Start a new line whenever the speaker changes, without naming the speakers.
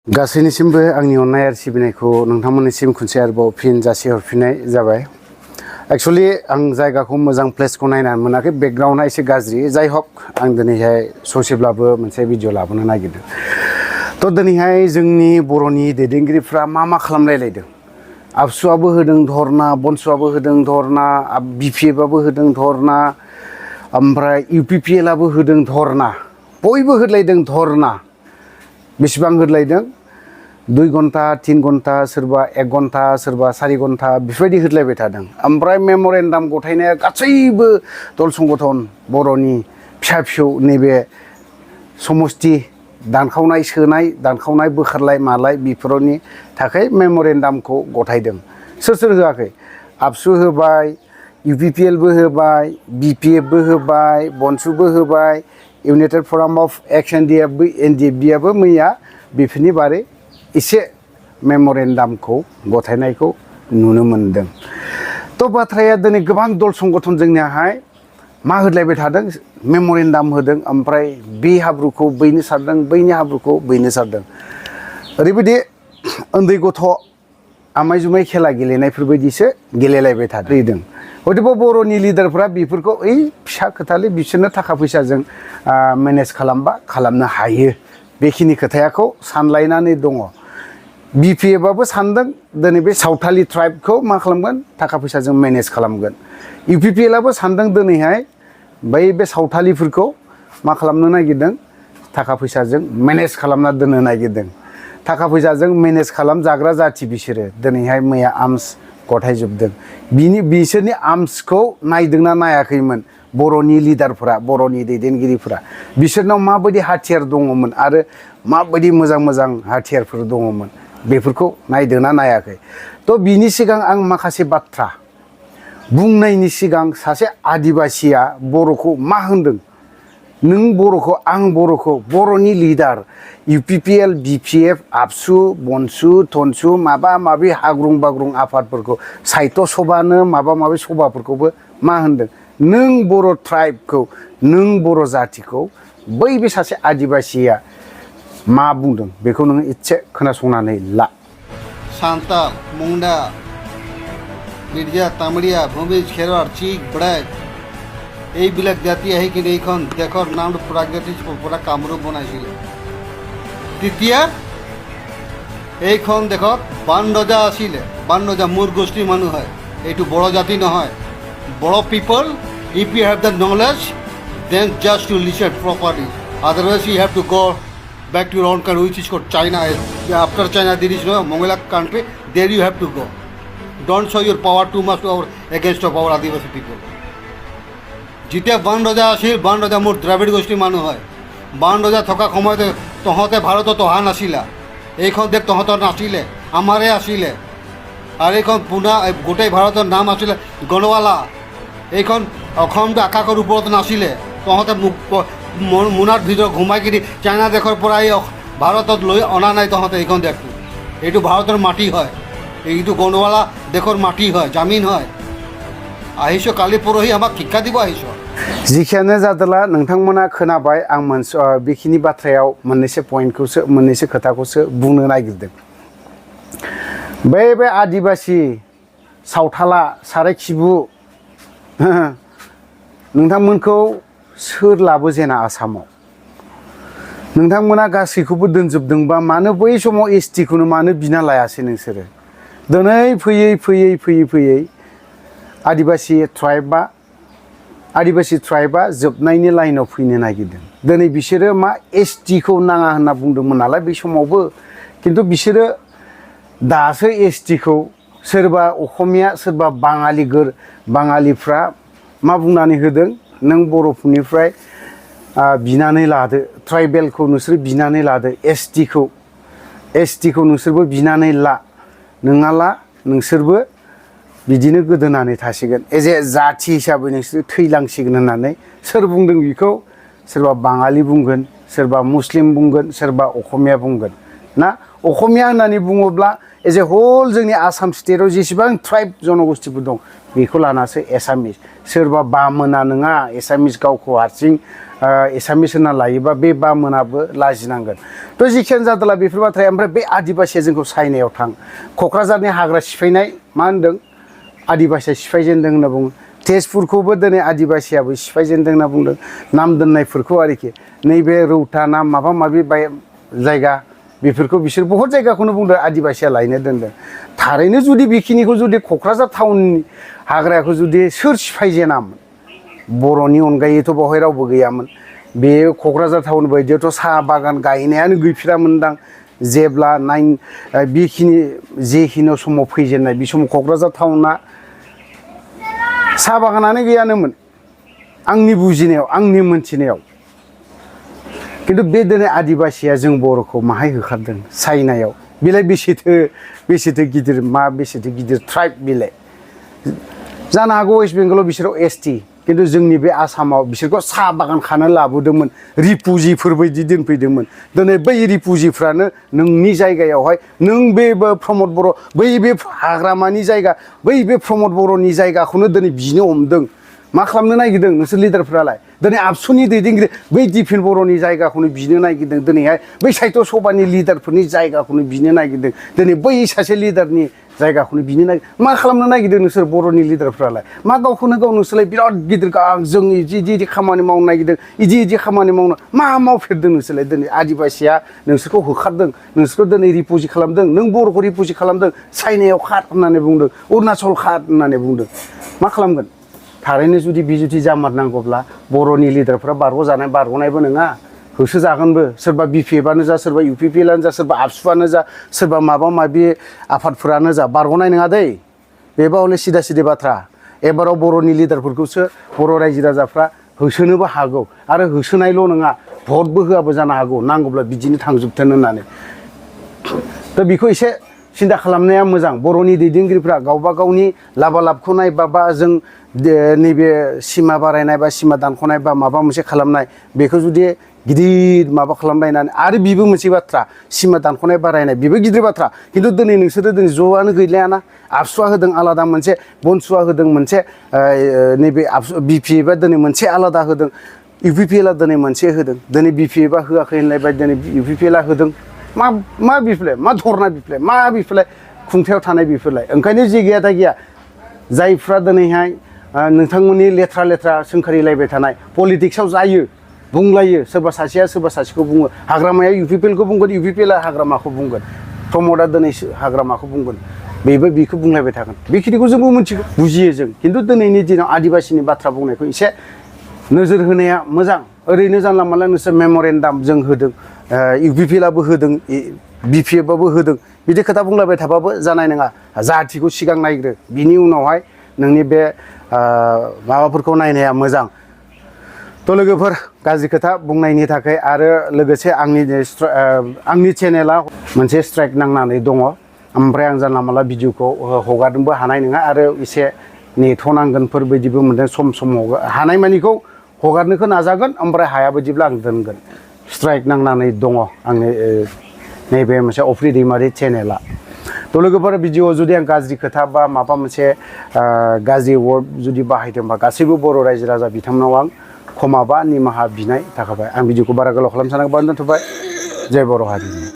गासैनिसिमबो आंनि अननाय आरो सिबिनायखौ नोंथांमोननिसिम खनसे आरोबाव फिन जासिहरफिननाय जाबाय। एक्चुअली आं जायगाखौ मोजां प्लेसखौ नायनानै मोनाखै, बेकग्राउन्डआ एसे गाज्रि। जाय हक आं दिनैहाय ससेब्लाबो मोनसे भिडिअ लाबोनो नागिरदों। थ' दिनैहाय जोंनि बर'नि दैदेनगिरिफ्रा मा खालामलायलायदों। आबसुआबो होदों धरना, बनसुआबो होदों धरना, बिपिएफआबो होदों धरना, ओमफ्राय इउपिपिएलआबो होदों धरना, बयबो होलायदों धरना। बेसेबां होलायदों? 2 घन्टा 3 घन्टा, सोरबा 1 घन्टा, सोरबा 4 घन्टा बेफोरबायदि होलायबाय थादों। ओमफ्राय मेम'रेन्डाम गथायनाया गासैबो दल संगठन बर'नि फिसा नैबे समस्ति दानखावनाय सोनाय, दानखावनाय बोखारलाय मालाय बेफोरनि थाखाय मेम'रेन्डामखौ गथायदों। सोर होआखै? आबसु होबाय, इउपिपिएलबो होबाय, बिपिएफबो होबाय, बनसुबो होबाय, इउनाइटेड फराम अफ एक्स एनडिएफबिआबो मैया बेफोरनि बारै एसे मेम'रेन्डामखौ गथायनायखौ नुनो मोनदों। थ' बाथ्राया दिनै गोबां दल संगठन जोंनियाहाय मा होलायबाय थादों? मेम'रेन्डाम होदों, ओमफ्राय बे हाब्रुखौ बैनो सारदों, बैनि हाब्रुखौ बैनो सारदों। ओरैबायदि उन्दै गथ' आमाय जुमाय खेला गेलेनायफोरबायदिसो गेलेलायबाय थादों। हयथ'बा बर'नि लिडारफ्रा बेफोरखौ फिसा खोथालै, बिसोरनो थाखा फैसाजों मेनेज खालामनो हायो, बेखिनि खोथायाखौ सानलायनानै दङ। बिपिएफआबो सानदों दिनै बे सावथालि ट्राइबखौ मा खालामगोन? थाखा फैसाजों मेनेज खालामगोन। इउपिपिएलआबो सानदों दिनैहाय बे सावथालिफोरखौ मा खालामनो नागिरदों? थाखा फैसाजों मेनेज खालामना दोननो नागिरदों। थाखा फैसाजों मेनेज खालामजाग्रा जाथि बिसोरो दिनैहाय मैया आर्मस गथायजोबदों। बिसोरनि आर्मसखौ नायदोंना नायाखैमोन बर'नि लिडारफोरा, बर'नि दैदेनगिरिफोरा? बिसोरनाव माबायदि हाथियार दङमोन आरो माबायदि मोजां हाथियारफोर दङमोन बेफोरखौ नायदोंना नायाखै? थ' बिनि सिगां आं माखासे बाथ्रा बुंनायनि सिगां सासे आदिबासिया बर'खौ मा होनदों? नों बर'खौ, आं बर'खौ, बर'नि लिडार इउपिपिएल, बिपिएफ, आबसु, बनसु, थनसु, माबा माबि हाग्रुं बाग्रुं आफादफोरखौ, साहित्य सभानो माबा माबि सभाफोरखौबो मा होनदों? नों बर' ट्राइबखौ, नों बर' जाथिखौ बै बे सासे आदिबासिया मा बुंदों बेखौ नोङो इसे खोनासंनानै ला।
सान्ताल, मुंडा, मिर्जा, तामड़िया, भूमिज, खेरवार, चिक, ब्रैक এইবিলাক জাতি আহি কিনে এইখন দেশৰ নাম প্ৰাগজ্যোতিষ পৰা কামৰূপ বনাইছিল। তেতিয়া এইখন দেশত বান ৰজা আছিলে। বান ৰজা মোৰ গোষ্ঠীৰ মানুহ হয়, এইটো বড়ো জাতি নহয়। Bodo people, if you have the knowledge then just to listen properly, otherwise you have to go back to your own country, which is called China. After China, there is no Mongolian country. There you have to go. Don't show your power too much against our Adivasi people. যেতিয়া বান ৰজা আছিল, বান ৰজা মোৰ দ্ৰাবিড় গোষ্ঠীৰ মানুহ হয়। বান ৰজা থকা সময়তে তহঁতে ভাৰতত অহা নাছিলা। এইখন দেশ তহঁতৰ নাছিলে, আমাৰে আছিলে। আৰু এইখন পুনা গোটেই ভাৰতৰ নাম আছিলে গণৱালা। এইখন অসমটো আকাশৰ ওপৰত নাছিলে। তহঁতে মোনাৰ ভিতৰত ঘুমাই কিনি চাইনা দেশৰ পৰা এই ভাৰতত লৈ অনা নাই তহঁতে এইখন দেশটো। এইটো ভাৰতৰ মাটি হয়, এইটো গণৱালা দেশৰ মাটি হয়, জামিন হয়। আহিছ কালি পৰহি আমাক শিক্ষা দিব আহিছ।
जिखियानो जादोला नोंथांमोना खोनाबाय। आं बेखिनि बाथ्रायाव मोननैसो खोथाखौसो बुंनो नागिरदों। बे आदिबासि सावथाला साराय खिबु नोंथांमोनखौ सोर लाबोजेना आसामाव? नोंथांमोना गासैखौबो दोनजोबदोंबा मानो बै समाव एसटिखौनो मानो बिना लायासै नोंसोरो? दिनै फैयै आदिबासि ट्राइबा जोबनायनि लाइनाव फैनो नागिरदों। दिनै बिसोरो मा एसटिखौ नाङा होनना बुंदोंमोन नालाय बै समावबो, खिन्थु बिसोरो दासो एसटिखौ सोरबा असमिया, सोरबा बाङालिफ्रा मा बुंनानै होदों? नों बर'फोरनिफ्राय बिनानै लादो, ट्राइबेलखौ नोंसोर बिनानै लादो, एसटिखौ नोंसोरबो बिनानै ला, नङाला नोंसोरबो बिदिनो गोदोनानै थासिगोन, एज ए जाथि हिसाबै नोंसोर थैलांसिगोन होननानै सोर बुंदों बेखौ? सोरबा बाङालि बुंगोन, सोरबा मुस्लिम बुंगोन, सोरबा असमिया बुंगोन। ना अखमिया होननानै बुङोब्ला एज ए होल जोंनि आसाम स्टेटआव जेसेबां ट्राइब जनगोष्ठीफोर दं बेखौ लानासो एसामिस सोरबा बामोना नङा एसामिस गावखौ हारसिं एसामिस होनना लायोबा बे बामोनाबो लाजिनांगोन थ' जिखियानो जादोला बेफोर बाथ्राया ओमफ्राय बे आदिबासिया जोंखौ चाइनायाव थां क'क्राझारनि हाग्रा सिफायनाय मा होनदों आदिबासिया सिफायजेनदों होनना बुङो तेजपुरखौबो दिनै आदिबासियाबो सिफायजेनदों होनना बुंदों नाम दोननायफोरखौ आरोखि नैबे रौता नाम माबा माबि जायगा बेफोरखौ बिसोर बहुत जायगाखौनो बुंदों आदिबासिया लायनो दोनदों थारैनो जुदि बेखिनिखौ जुदि क'क्राझार टाउननि हाग्राखौ जुदि सोर सिफायजेनामोन बर'नि अनगायैथ' बेवहाय रावबो गैयामोन बे क'क्राझार टाउन बायदियावथ' साहा बागान गायनायानो गैफेरामोनदां जेब्ला बेखिनि जेखिनि समाव फैजेननाय बे समाव क'क्राझार टाउना साहा बागानानो गैयानोमोन आंनि बुजिनायाव आंनि मोनथिनायाव खिन्थु बे दिनै आदिबासिया जों बर'खौ माहाय होखारदों चाइनायाव बेलाय बेसेथो गिदिर बेसेथो गिदिर ट्राइब बेलाय जानो हागौ वेस्ट बेंगलाव बिसोराव एसटि खिन्थु जोंनि बे आसामाव बिसोरखौ साहा बागान खानो लाबोदोंमोन रिफुजिफोर बायदि दोनफैदोंमोन दिनै बै रिफुजिफ्रानो नोंनि जायगायावहाय नों बे प्रमद बर' बै बे हाग्रामानि जायगा बै बे प्रमद बर'नि जायगाखौनो दिनै बिनो हमदों मा खालामनो नागिरदों नोंसोर लिडारफ्रालाय दिनै आबसुनि दैदेनगिरि बै दिफेन बर'नि जायगाखौनो बिनो नागिरदों दिनैहाय बै साहित्य सभानि लिडारफोरनि जायगाखौनो बिनो नागिरदों दिनै बै सासे लिडारनि जायगाखौनो बिनो नागिरदों मा खालामनो नागिरदों नोंसोर बर'नि लिडारफ्रालाय मा गावखौनो गाव नोंसोरलाय बिराद गिदिर जों इदि खामानि मावनो नागिरदों इदि खामानि मावनो मा मावफेरदों नोंसोरलाय दिनै आदिबासिया नोंसोरखौ होखारदों नोंसोरखौ दिनै रिफुजि खालामदों नों बर'खौ रिफुजि खालामदों चाइनायाव खार होननानै बुंदों अरुणाचल खार होननानै बुंदों मा खालामगोन थारैनो जुदि नांगौब्ला बर'नि लिडारफ्रा बारग'नायबो नङा होसोजागोनबो सोरबा बिपिएफआनो जा सोरबा इउपिपिएलआनो जा सोरबा आबसुआनो जा सोरबा माबा माबि आफादफोरानो जा बारग'नाय नङा दै बेबा हले सिदा बाथ्रा एबाराव बर'नि लिडारफोरखौसो बर' रायजो राजाफ्रा होसोनोबो हागौ आरो होसोनायल' नङा भटबो होआबो जानो हागौ नांगौब्ला बिदिनो थांजोबथों होननानै दा बेखौ एसे सिन्था खालामनाया मोजां बर'नि दैदेनगिरिफ्रा गावबा गावनि लाबा-लाबखौ नायबा जों नैबे सिमा बारायनाय बा सिमा दानख'नाय बा माबा मोनसे खालामनाय बेखौ जुदि गिदिर माबा खालामलायनानै आरो बेबो मोनसे बाथ्रा सिमा दानख'नाय बारायनाय बेबो गिदिर बाथ्रा खिन्थु दिनै नोंसोरो दिनै ज'आनो गैलायाना आबसुआ होदों आलादा मोनसे बनसुआ होदों मोनसे नैबे बिपिएफआ दिनै मोनसे आलादा होदों इउपिपिएलआ दिनै मोनसे होदों दिनै बिपिएफआ होआखै होनलायबाय दिनै इउपिपिएलआ होदों मा बिफोरलाय मा धरना बिफोरलाय मा बिफोरलाय खुंथायाव थानाय बिफोरलाय ओंखायनो जे गैया दा गैया जायफ्रा दिनैहाय नोंथांमोननि लेथ्रा सोंखारिलायबाय थानाय पलिटिक्सआव जायो बुंलायो सोरबा सासेया सोरबा सासेखौ बुङो हाग्रामाया इउपिपिएलखौ बुंगोन इउपिपिएलआ हाग्रामाखौ बुंगोन प्रमदआ दिनै हाग्रामाखौ बुंगोन बेखौ बुंलायबाय थागोन बेखिनिखौ जोंबो मिथिगौ बुजियो जों खिन्थु दिनैनि दिनाव आदिबासिनि बाथ्रा बुंनायखौ एसे नोजोर होनाया मोजां ओरैनो जानला मानला नोंसोर मेम'रेन्डाम जों होदों इउपिपिएलआबो होदों बिपिएफआबो होदों बिदि खोथा बुंलायबाय थाबाबो जानाय नङा जाथिखौ सिगां नायग्रो बिनि उनावहाय नोंनि बे माबाफोरखौ नायनाया मोजां थ' लोगोफोर गाज्रि खोथा बुंनायनि थाखाय आरो लोगोसे आंनि चेनेला मोनसे स्ट्राइक नांनानै दङ ओमफ्राय आं जानला मानला भिडिअखौ हगारनोबो हानाय नङा आरो एसे नेथ'नांगोनफोर बायदिबो मोनदों सम हानायमानिखौ हगारनोखौ नाजागोन ओमफ्राय हाया बायदिब्ला आं दोनगोन स्ट्राइक नांनानै दङ आंनि नैबे मोनसे अफ्रि दैमारि चेनेला थ' लोगोफोर भिडिअआव जुदि आं गाज्रि खोथा बा माबा मोनसे गाज्रि वार्ड जुदि बाहायदोंबा गासैबो बर' रायजो राजा बिथांमोनाव आं क्षमा बा निमाहा बिनाय थाखाबाय आं भिडिअखौ बारा गोलाव खालामनो सानाखैबा दोनथ'बाय जय बर' हारि